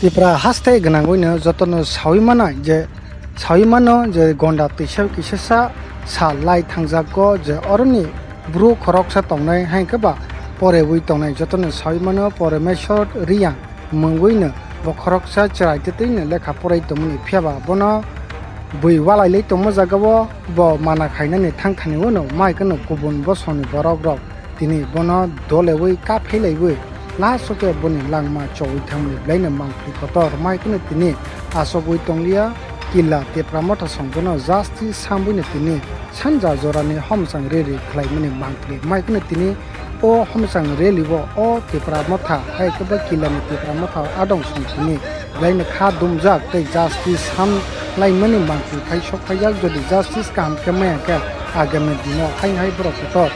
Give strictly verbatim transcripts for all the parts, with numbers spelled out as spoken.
Tipra haste gwnangwino jotono sawi mano je, sawi mano je gonda twisa kisa sa sal lai thangjago je oroni bru khoroksa tongnai hai khe ba porewi tongnai jotono sawi mano Poremeshwar Riyang. Mungwino bo khoroksa chwrai twtwino lekha porai tongmani, phiyaba bono bui walailai tongma jagao bo mana khainani thangthani uano mai kheno kubun bosongni borokrok tini bono dolewi kaphelaiwi last o khe boni langma chowi thangmani belaino mangpili kotor mai kheno tini achogwi tonglia. Killa Tipra Motha songbono justice sambuino tini sanja jorani homsang rally khlaimani mangpili mai kheno tini o homsang rally o o Tipra Motha hai khe bo Killani Tipra Motha adong song tini belaino kha dumjak tei justice ham laimani mangpili phai sok phaijak. Jodi justice kaham khe maya khe agami dino hai hai borok kotor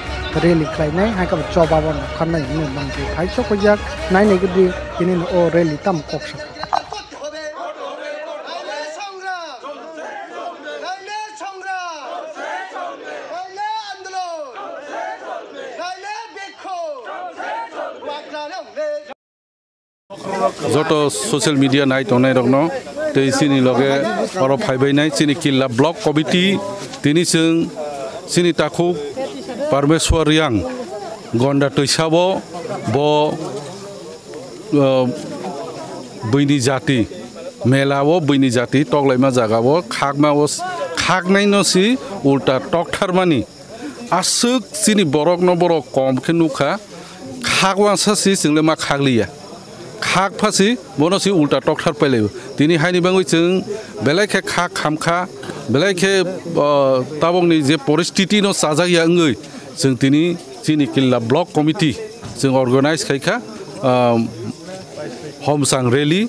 rally khlainai hai khe bo chobabo nokharnai hwnwi mangpili phai sok phaijak. Nainai gidi tini o rally tamo kok sa. Joto social media nai tongnai rokno tei chini loge oro phaibai nai chini Killa Block Committee tini chwng chini takhuk Parmeshwar Riyang gonda twisao bo, uh, buini jati mela o buini jati toklaima jaga o khakma o khaknai no si ulta toktharmani. Aswk chini borokno borok kom khe nukha, khak uansa si chwngno ma khakliya, khak phasi bono si ulta tokthar pailaio. Tini haini bangwi chwng belai khe khak khamkha, belai khe, o, tabokni je poristiti no chajakya wngwi chwng tini chini Killa Block Committee chwng organize khaikha, um, homsang rally.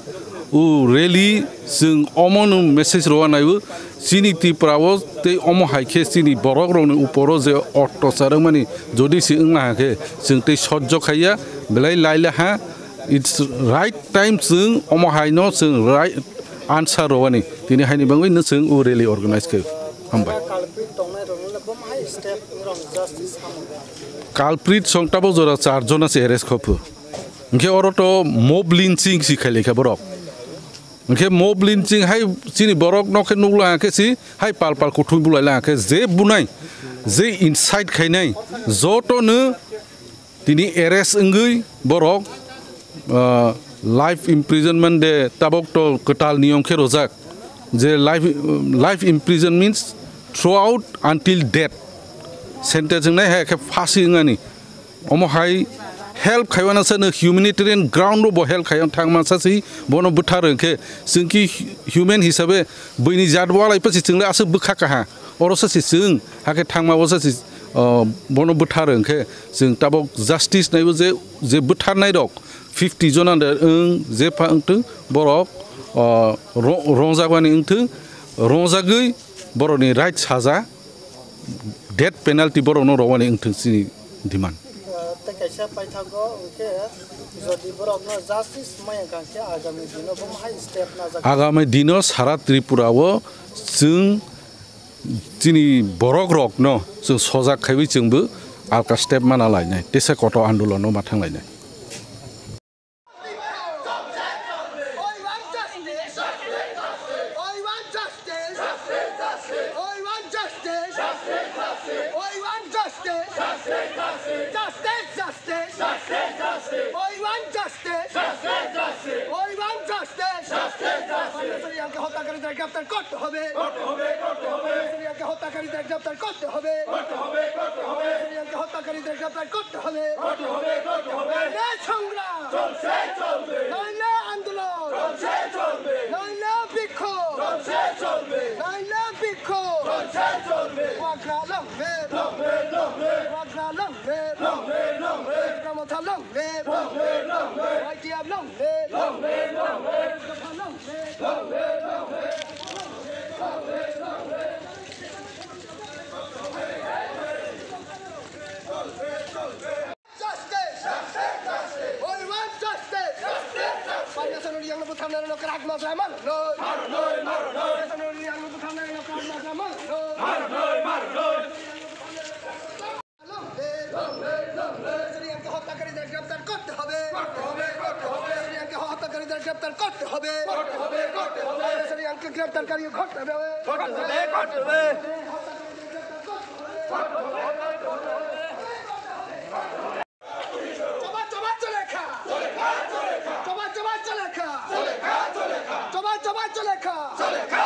O rally chwng omono message rwna naiwi, chini Tripura o tei omo hai khe chini borok rokni uporo je ottochar wngmani jodi se wngna ha khe chwng tei sojjo khaiya, belai laila ha, it's right time chwng omo hai no chwng right answer rwani, tini haini bangwi no chwng o rally organize khe. Hambai. Culprit tongnai rokno le bom hai step wng rok justice hamung. Culprit song tabok jora char jona se arrest khophu. Hwnkhe oro to mob lynching si khailai kha borok. Hwnkhe mob lynching hai chini borok no khe nukla khe si hai pal pal kuthum bulai la khe je bunai je incite khainai joto no tini arrest wngwi borok, ah, life imprisonment de tabok to kwtal niyom khe rojak je life, life imprison means throughout until death sentence wngnai hai khe phasi wngani. Omo hai help khaiwana sa no humanitarian ground ro bo help khaiya thangma sa si bono bwthar hwnkhe chwngki human hisabe buini jat walai pasi chwngle aswk bwkha kaha oro sa si chwng hakhe thangma o sa si, o, bono bwthar hwnkhe chwng tabok justice naibo je, je bwtharnai rok fifty jona de wng je pha wngtwng borok, o, ro-, rongjakmani wngtwng rongjagwi borokni right saja death penalty borokno rwmani wngthwng chini demand. Tei kaisa paithago hwnkhe jodi borokno justice maya kha khe agami dino bo hai step najak. Agami dino sara Tripura o chwng chini borok rokno chwng sojak khaiwi chwngbo alka step mana lainai, tesa koto andolon no ma thang lainai. হত্যাকারীদের গ্রেফতার করতে হবে। করতে হবে, করতে হবে। হত্যাকারীদের গ্রেফতার করতে হবে। করতে হবে, করতে হবে। হত্যাকারীদের গ্রেফতার করতে হবে। করতে হবে, করতে হবে। নাইলে সংগ্রাম। চলছে, চলবে। নাইলে আন্দোলন। চলছে, চলবে। নাইলে বিক্ষোভ। চলছে, চলবে। নাইলে বিক্ষোভ। চলছে, চলবে। ওয়াকরা long live। Long live, long live। ওয়াকরা long live। Long live, long live। রামথা long live। Long live, long live। ওয়াইটিআর long live। Long live, long live। দফা long live। Long live, long live। Justice! We want justice! Justice! Justice! Parmeshwar Riyang no butharnai rokno kwrak masla mano noi. Mano noi, mano noi. Parmeshwar Riyang no butharnai rokno kwrak masla mano noi. Mano noi, mano noi. গ্রেপ্তার করতে হবে। করতে হবে, করতে হবে। ISI uncle গ্রেপ্তারকারী ঘটতে হবে। করতে হবে, করতে হবে। চাবা, চাবা, চলে খা। চলে খা, চলে খা। চাবা, চাবা, চলে খা। চলে খা, চলে খা। চাবা, চাবা, চলে খা। চলে খা,